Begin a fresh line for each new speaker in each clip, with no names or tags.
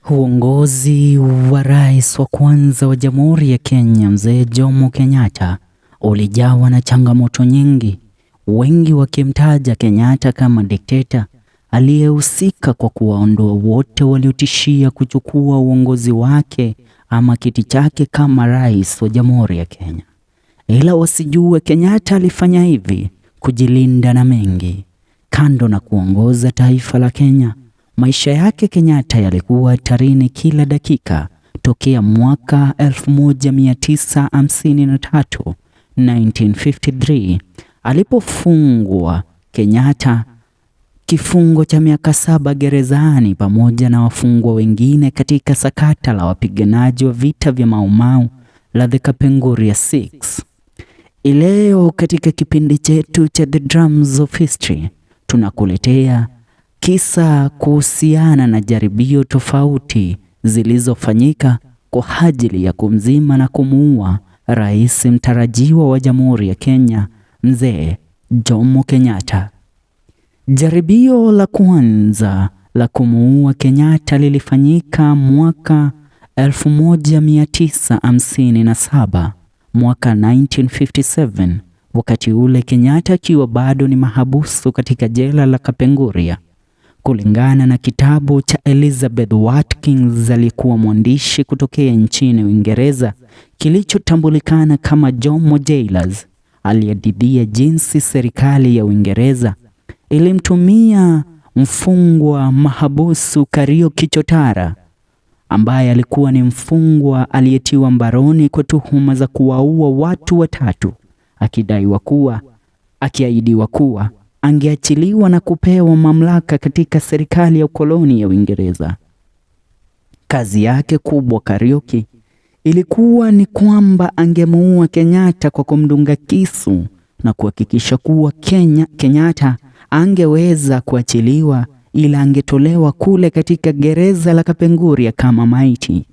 Uongozi wa rais wa kwanza wa Jamhuri ya Kenya Mzee Jomo Kenyatta ulijawa na changamoto nyingi, wengi wakimtaja Kenyatta kama dikteta aliyehusika kwa kuwaondoa wote waliotishia kuchukua uongozi wake ama kiti chake kama rais wa Jamhuri ya Kenya. Ila wasijue Kenyatta alifanya hivi kujilinda na mengi. Kando na kuongoza taifa la Kenya, maisha yake Kenyatta yalikuwa hatarini kila dakika tokea mwaka 1953 1953 alipofungwa Kenyatta kifungo cha miaka 7 gerezani pamoja na wafungwa wengine katika sakata la wapiganaji wa vita vya Mau Mau la The Kapenguria 6. Ileo katika kipindi chetu cha The Drums of History tunakuletea kisa kuhusiana na jaribio tofauti zilizofanyika kwa ajili ya kumzima na kumuua rais mtarajiwa wa Jamhuri ya Kenya Mzee Jomo Kenyatta. Jaribio la kwanza la kumuua Kenyatta lilifanyika mwaka 1957, mwaka 1957, wakati ule Kenyatta akiwa bado ni mahabusu katika jela la Kapenguria. Kulingana na kitabu cha Elizabeth Watkins, aliyekuwa mwandishi kutokea nchini Uingereza, kilichotambulikana kama Jomo Jailers, aliyedidhia jinsi serikali ya Uingereza ilimtumia mfungwa mahabusu Kariuki Chotara, ambaye alikuwa ni mfungwa aliyetiwa mbaroni kwa tuhuma za kuwaua watu watatu, akiahidiwa kuwa angeachiliwa na kupewa mamlaka katika serikali ya ukoloni ya Uingereza. Kazi yake kubwa Kariuki ilikuwa ni kwamba angemuua Kenyatta kwa kumdunga kisu na kuhakikisha kuwa Kenyatta angeweza kuachiliwa, ila angetolewa kule katika gereza la Kapenguria kama maiti.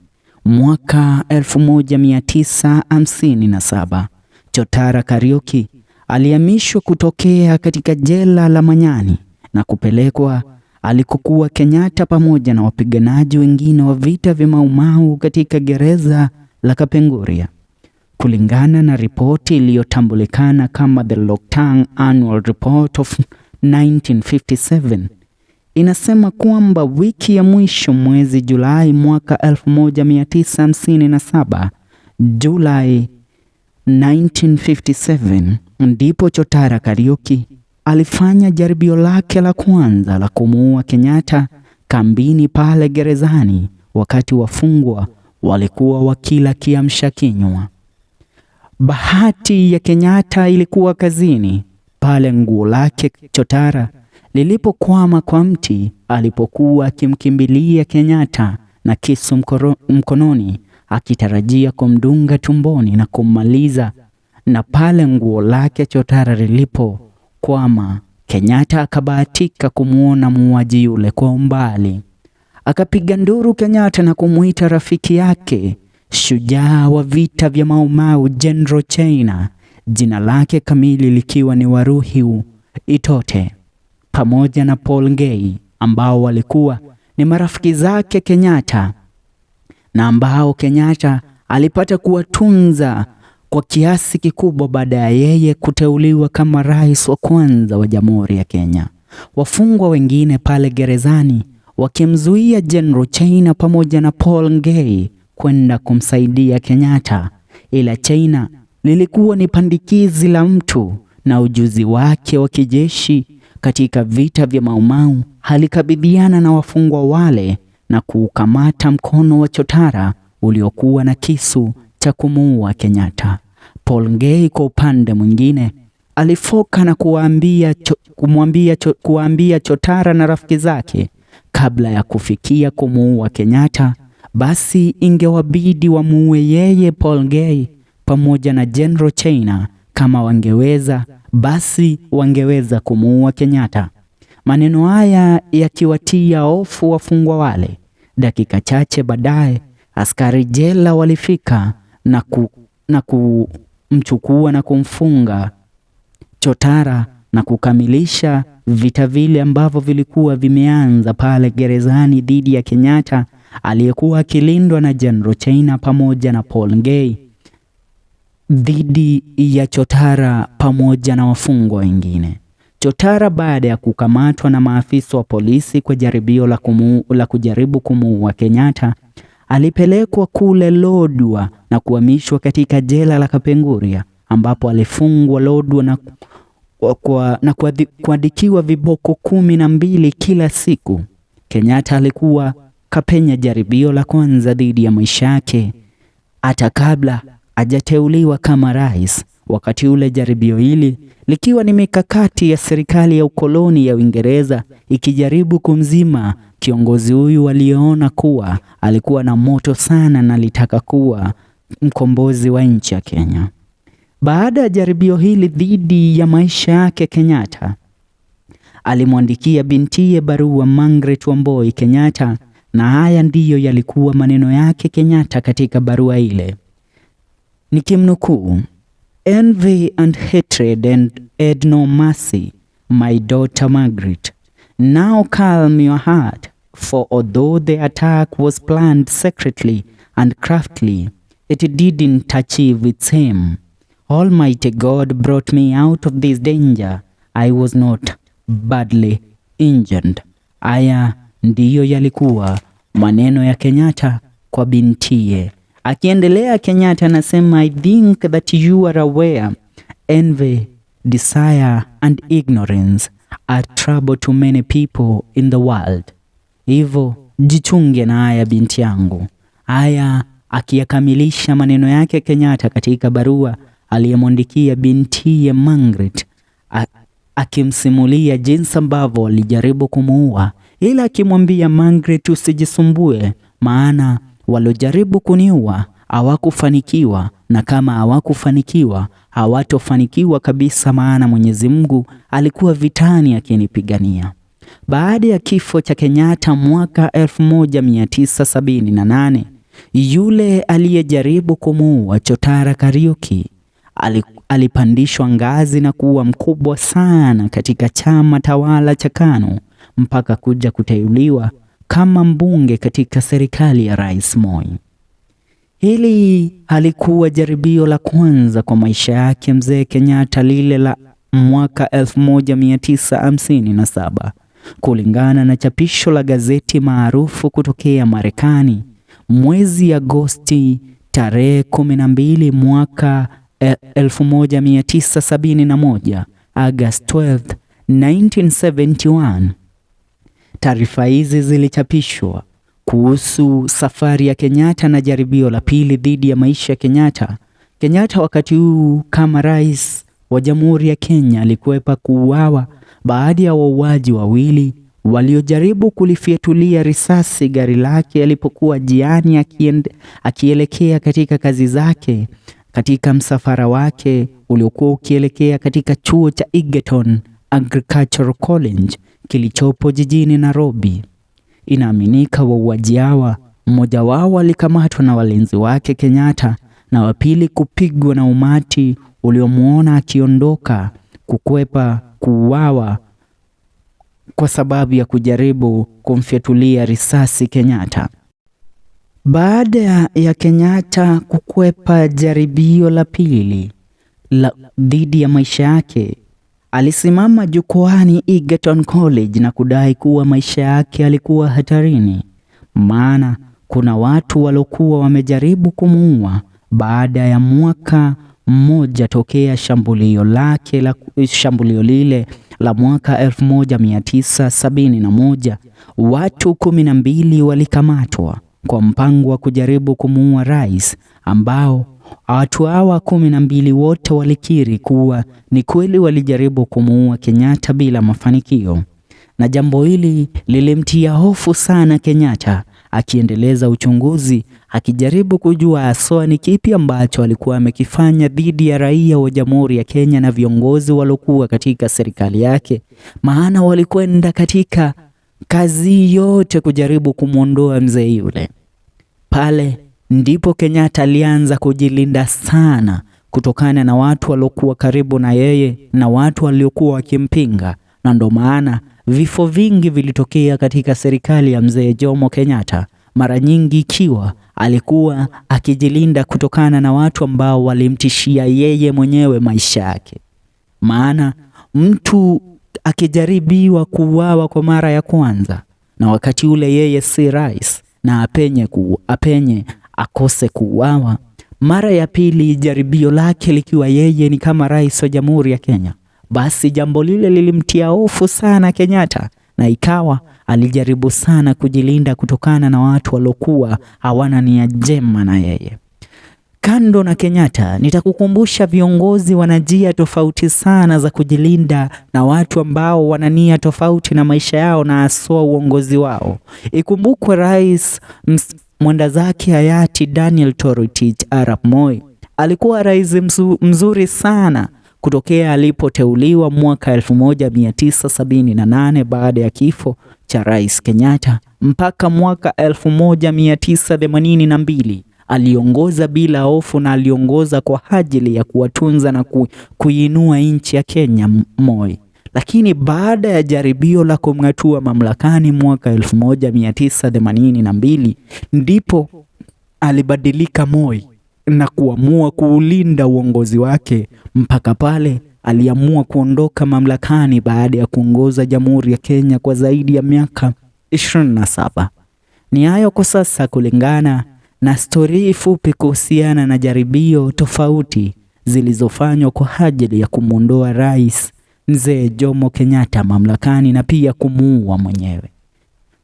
Mwaka 1957 Chotara Kariuki alihamishwa kutokea katika jela la Manyani na kupelekwa alikokuwa Kenyatta pamoja na wapiganaji wengine wa vita vya Mau Mau katika gereza la Kapenguria. Kulingana na ripoti iliyotambulikana kama The Loktan Annual Report of 1957, inasema kwamba wiki ya mwisho mwezi Julai mwaka 1957, Julai 1957, ndipo Chotara Kariuki alifanya jaribio lake la kwanza la kumuua Kenyatta kambini pale gerezani, wakati wafungwa walikuwa wakila kiamsha kinywa. Bahati ya Kenyatta ilikuwa kazini pale nguo lake Chotara lilipokwama kwa mti alipokuwa akimkimbilia Kenyatta na kisu mkononi akitarajia kumdunga tumboni na kummaliza. Na pale nguo lake Chotara lilipokwama, Kenyatta akabahatika kumuona muuaji yule kwa umbali. Akapiga nduru Kenyatta na kumuita rafiki yake shujaa wa vita vya Mau Mau General China, jina lake kamili likiwa ni Waruhiu Itote, pamoja na Paul Ngei ambao walikuwa ni marafiki zake Kenyatta na ambao Kenyatta alipata kuwatunza kwa kiasi kikubwa baada ya yeye kuteuliwa kama rais wa kwanza wa Jamhuri ya Kenya. Wafungwa wengine pale gerezani wakimzuia General China pamoja na Paul Ngei kwenda kumsaidia Kenyatta, ila China lilikuwa ni pandikizi la mtu na ujuzi wake wa kijeshi katika vita vya Mau Mau alikabidhiana na wafungwa wale na kuukamata mkono wa Chotara uliokuwa na kisu cha kumuua Kenyatta. Paul Ngei kwa upande mwingine alifoka na kuwaambia Chotara na rafiki zake kabla ya kufikia kumuua Kenyatta, basi ingewabidi wamuue yeye Paul Ngei pamoja na General China. Kama wangeweza basi wangeweza kumuua Kenyatta. Maneno haya yakiwatia hofu wafungwa wale. Dakika chache baadaye askari jela walifika na kumchukua na kumfunga Chotara na kukamilisha vita vile ambavyo vilikuwa vimeanza pale gerezani dhidi ya Kenyatta aliyekuwa akilindwa na General China pamoja na Paul Ngei dhidi ya Chotara pamoja na wafungwa wengine. Chotara baada ya kukamatwa na maafisa wa polisi kwa jaribio la kujaribu kumuua Kenyatta, alipelekwa kule Lodwar na kuhamishwa katika jela la Kapenguria ambapo alifungwa Lodwar na kuandikiwa viboko 12 kila siku. Kenyatta alikuwa kapenya jaribio la kwanza dhidi ya maisha yake hata kabla hajateuliwa kama rais. Wakati ule jaribio hili likiwa ni mikakati ya serikali ya ukoloni ya Uingereza ikijaribu kumzima kiongozi huyu waliona kuwa alikuwa na moto sana na alitaka kuwa mkombozi wa nchi ya Kenya. Baada ya jaribio hili dhidi ya maisha yake, Kenyatta alimwandikia bintiye barua Margaret Wambui Kenyatta, na haya ndiyo yalikuwa maneno yake Kenyatta katika barua ile, nikimnukuu: "Envy and hatred and had no mercy, my daughter Margaret. Now calm your heart, for although the attack was planned secretly and craftily, it didn't achieve its aim. Almighty God brought me out of this danger. I was not badly injured." Haya ndiyo yalikuwa maneno ya Kenyatta kwa bintiye. Akiendelea, Kenyatta anasema, "I think that you are aware envy, desire and ignorance are trouble to many people in the world. Hivyo jichunge na haya binti yangu." Haya akiyakamilisha maneno yake Kenyatta katika barua aliyemwandikia bintiye Margaret, akimsimulia jinsi ambavyo alijaribu kumuua, ila akimwambia Margaret, usijisumbue, maana waliojaribu kuniua hawakufanikiwa, na kama hawakufanikiwa hawatofanikiwa kabisa, maana Mwenyezi Mungu alikuwa vitani akinipigania. Baada ya kifo cha Kenyatta mwaka 1978, yule aliyejaribu kumuua Chotara Kariuki alipandishwa ngazi na kuwa mkubwa sana katika chama tawala cha KANU mpaka kuja kuteuliwa kama mbunge katika serikali ya Rais Moi. Hili halikuwa jaribio la kwanza kwa maisha yake mzee Kenyatta, lile la mwaka 1957. Kulingana na chapisho la gazeti maarufu kutokea Marekani, mwezi Agosti tarehe 12 mwaka 1971, August 12, 1971. Taarifa hizi zilichapishwa kuhusu safari ya Kenyatta na jaribio la pili dhidi ya maisha ya Kenyatta. Kenyatta wakati huu kama rais wa Jamhuri ya Kenya alikwepa kuuawa baada ya wauaji wawili waliojaribu kulifyatulia risasi gari lake alipokuwa njiani akielekea katika kazi zake katika msafara wake uliokuwa ukielekea katika chuo cha Egerton Agricultural College kilichopo jijini Nairobi. Inaaminika wauaji hawa, mmoja wao alikamatwa na walinzi wake Kenyatta na wa pili kupigwa na umati uliomwona akiondoka kukwepa kuuawa kwa sababu ya kujaribu kumfyatulia risasi Kenyatta. Baada ya Kenyatta kukwepa jaribio la pili la dhidi ya maisha yake, alisimama jukwaani Egerton College na kudai kuwa maisha yake yalikuwa hatarini, maana kuna watu waliokuwa wamejaribu kumuua baada ya mwaka mmoja tokea shambulio lile la mwaka 1971. Watu 12 walikamatwa kwa mpango wa kujaribu kumuua rais, ambao watu hawa 12 wote walikiri kuwa ni kweli walijaribu kumuua Kenyatta bila mafanikio. Na jambo hili lilimtia hofu sana Kenyatta, akiendeleza uchunguzi, akijaribu kujua haswa ni kipi ambacho alikuwa amekifanya dhidi ya raia wa Jamhuri ya Kenya na viongozi waliokuwa katika serikali yake, maana walikwenda katika kazi yote kujaribu kumwondoa mzee yule. Pale ndipo Kenyatta alianza kujilinda sana kutokana na watu waliokuwa karibu na yeye na watu waliokuwa wakimpinga, na ndo maana vifo vingi vilitokea katika serikali ya mzee Jomo Kenyatta, mara nyingi ikiwa alikuwa akijilinda kutokana na watu ambao walimtishia yeye mwenyewe maisha yake. Maana mtu akijaribiwa kuuawa kwa mara ya kwanza, na wakati ule yeye si rais, na apenye akose kuuawa, mara ya pili jaribio lake likiwa yeye ni kama rais wa Jamhuri ya Kenya, basi jambo lile lilimtia hofu sana Kenyatta, na ikawa alijaribu sana kujilinda kutokana na watu waliokuwa hawana nia njema na yeye. Kando na Kenyatta, nitakukumbusha viongozi wana njia tofauti sana za kujilinda na watu ambao wana nia tofauti na maisha yao na haswa uongozi wao. Ikumbukwe Rais mwenda zake hayati Daniel Toroitich Arap Moi alikuwa rais mzuri sana kutokea alipoteuliwa mwaka 1978 baada ya kifo cha Rais Kenyatta mpaka mwaka 1982. Aliongoza bila hofu na aliongoza kwa ajili ya kuwatunza na kuiinua nchi ya Kenya Moi. Lakini baada ya jaribio la kumng'atua mamlakani mwaka 1982 ndipo alibadilika Moi na kuamua kuulinda uongozi wake mpaka pale aliamua kuondoka mamlakani baada ya kuongoza Jamhuri ya Kenya kwa zaidi ya miaka 27. Ni hayo kwa sasa kulingana na stori fupi kuhusiana na jaribio tofauti zilizofanywa kwa ajili ya kumwondoa Rais Mzee Jomo Kenyatta mamlakani na pia kumuua mwenyewe.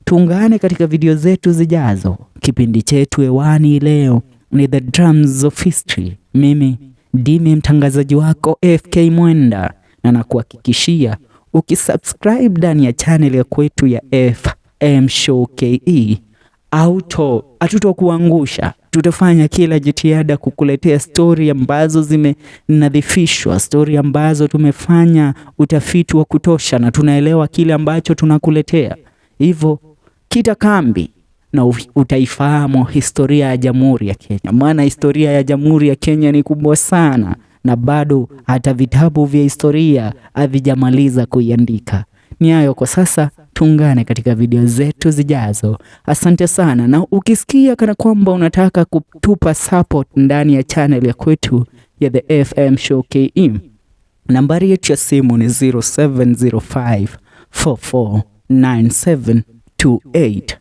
Tuungane katika video zetu zijazo. Kipindi chetu hewani leo ni The Drums of History. Mimi ndimi mtangazaji wako FK Mwenda, na nakuhakikishia ukisubscribe ndani ya channel ya kwetu ya FM Show KE hatutokuangusha. Tutafanya kila jitihada kukuletea stori ambazo zimenadhifishwa, stori ambazo tumefanya utafiti wa kutosha na tunaelewa kile ambacho tunakuletea. Hivyo kita kambi na utaifahamu historia ya Jamhuri ya Kenya, maana historia ya Jamhuri ya Kenya ni kubwa sana na bado hata vitabu vya historia havijamaliza kuiandika. Ni hayo kwa sasa, tuungane katika video zetu zijazo. Asante sana, na ukisikia kana kwamba unataka kutupa support ndani ya channel ya kwetu ya The FM Show KE, nambari yetu ya simu ni 0705 449728.